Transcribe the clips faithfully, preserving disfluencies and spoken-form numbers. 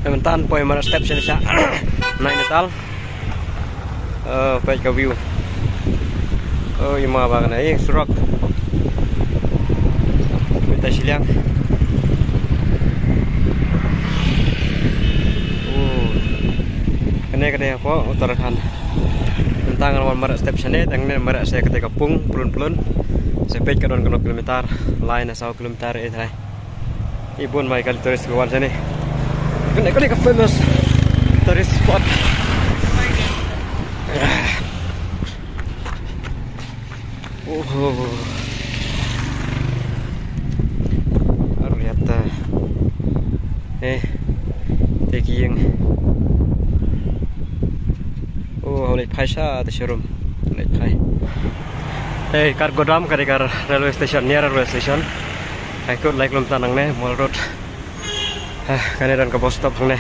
Mynta poi mareh step shane sha Nainital. Eh, peit ka view. Oh, i ma ba kane, eh, surok. Peit ta shiliang. Oh. Kane ka dei hapoh Uttarakhand. Mynta ngan wan mareh step shane, tang ne mareh sha kata ka pung, plun plun. Sa peit ka don katno kilometer, lai ne saw kilometer, eh, trai. I bun mai kali tourist ki wan shane. Kane, kane ka famous tourist spot. Oh. Aru lihat ta. Eh, te ki ïing. Oh, hawlei phai sha te showroom. Hawlei phai. Te Kathgodam ka dei ka railway station, near railway station. Hai kut lai kilometer nangne, Mall Road. Ah, kane don ka bus stop hangne.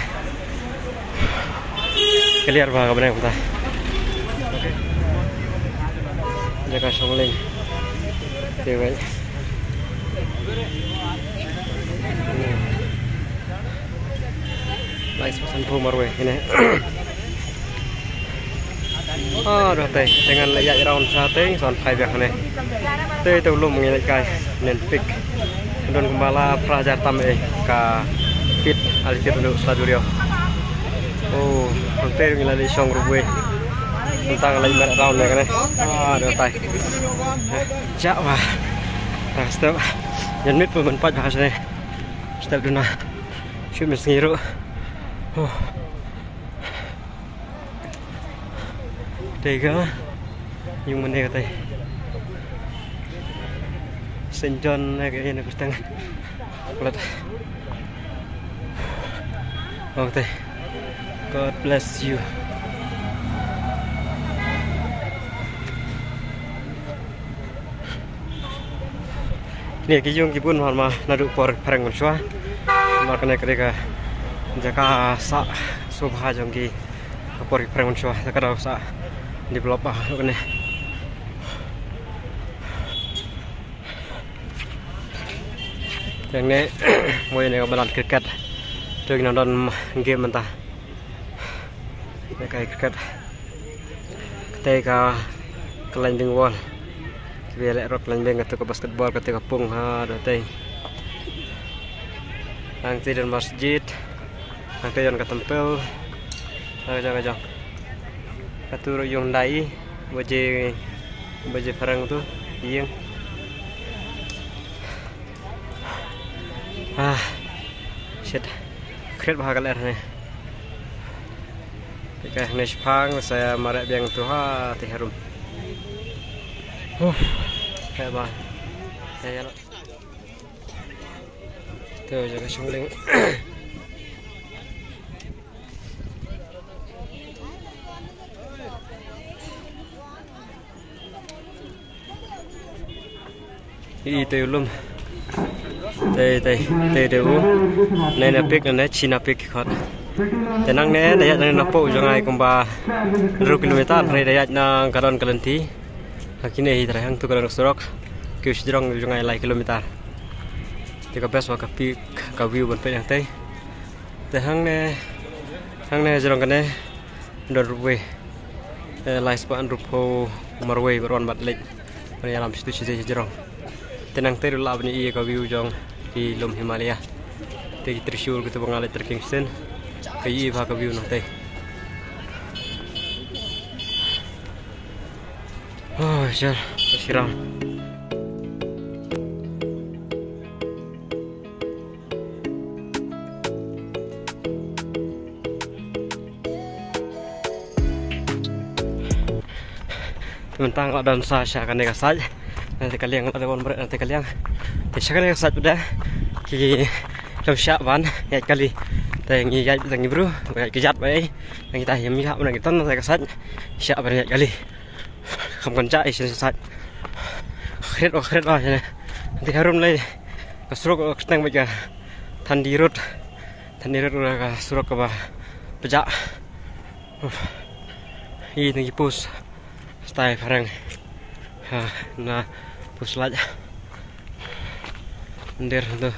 Clear ba ka bneng mynta. Jaka shong lieng. Te wei. Lai spah sanphew marwei ine. Ah, da tei, te ngan leit ïaid round shatei, sa wan phai biang hangne. Tei, te u lum ngi leit kai, nen peak. Don kumba la phra hajar tam eh, ka feet altitude haduh sla duriaw. Oh, hangtei ngi la leit shong ruh wei. Mynta ngan leit mareh round ne kane. Ah, da tei. Jah ba. Ta step. Jan miet pun ban pait ba shane. Step duna. Shu miet sngi ruh. Oh. Tega yung mane katei. Saint John na ka ina kustang. Kulat. Okay. God bless you. Kine ki yung ki bun mar ma naduh por phareng mynshuwa. Mar kane ka dei ka jaka sah sngewbha jong ki ka por phareng mynshuwa. Jaka daw sah develop ba kane. Jong ne mo ne ka madan cricket. To ki nang don game mynta. Ne ka cricket. Katei ka, ka climbing wall. Kiba ïaleh rok climbing, katei ka basketball, katei ka pung ha, da tei. Hangtei don masjid. Hangtei don ka temple. Ka jong, ka jong. Katu ruh yung dai. Baje, baje phareng tu. Ïing. Ah. Shit. Kret bha ka lyer ne. Te ka ne shipang sa mareh biang tu ha te harum. Huh. Kret bha. Ya, ya. Tu jaka shong lieng. I te u lum. Te, te, te, te u. Nai na pik, nai China pik khot. Te nang ne, da ïaid nang na po jong ngai kumba hynriew kilometer, re da ïaid nang ka don ka lynti. Ha kine hi trai hangtu ka don surok. Ki u shijrong jong ngai lai kilometer. Te ka best wa ka pik, ka view ban peit nangtei. Te hangne, hangne jrong kane don ruh wei. Eh, lai spah hynriewphew marwei bad wan bad leit. Ban ïalam shitu shi jrong. Te nangtei ruh lah ban ïohi ïa ka view jong ki lum Himalaya. Te ki Trishul kitu ba nga leit trekking shisien. Ka ïohi bha ka view nangtei. Oh, shar, shira. Mynta nga la don sa sha kane ka side. Nangta ka liang la don bret nangta ka liang. Te sha kane ka side pdeng ki khlem shah ban ïaid kali. Te ngi ïaid, te ngi briew ba ïaid ka jat ba ei. Ngi ta ïam ïa ban ngi ton nangta ka side. Shah ban ïaid kali. Kham kan jah i sha side. Khret o khret o shane. Te harum lei. Ka surok ka kyrteng ba ka Thandi Road. Thandi Road ka surok kaba pjah. Uf. I ngi post style phareng. Ha, na post light. Nder tu.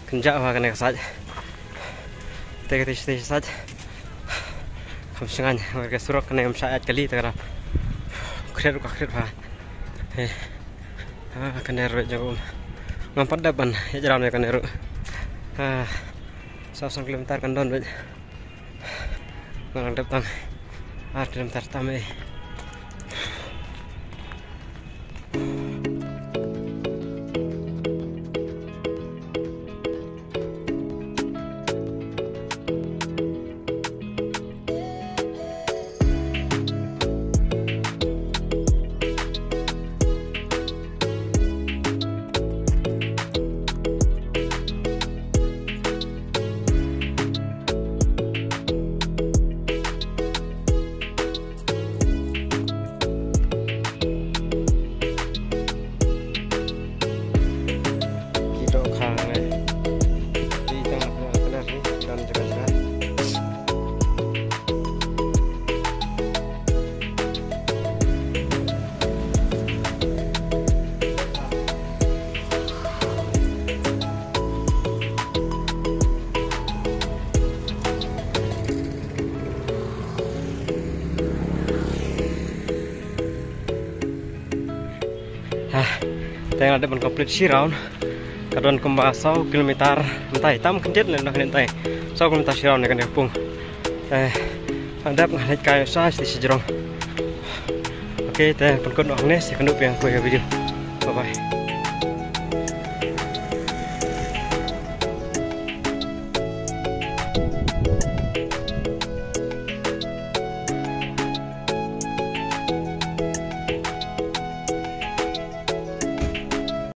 Kynjah bha kane ka sait. Te kata sait. Kam shngaiñ, ka surok kane kam shah ïaid kali te ka dap. Khriat ruh ka khriat bha. Eh. Ah, kane ruh jong um. Ngam pat dep ban ïaid round ïa kane ruh. Ah. Saw san kilometer kan don ruh. Nga dang dep tang ar kilometer tam eh. Ki doh khang ne. Ki tang nak nak nak ni, ki don jaga jaga. Ha, te nga la dep ban complete shi round. Ka don kumba saw kilometer mynta, tam khyndiat lem noh khyndiat mynta. Saw kilometer shi round ne kane ka pung. Eh, nga la dep, nga leit kai sa shi jrong. Okay, te pynkut noh hangne, sa ïakynduh biang ha kawei ka video. Bye bye.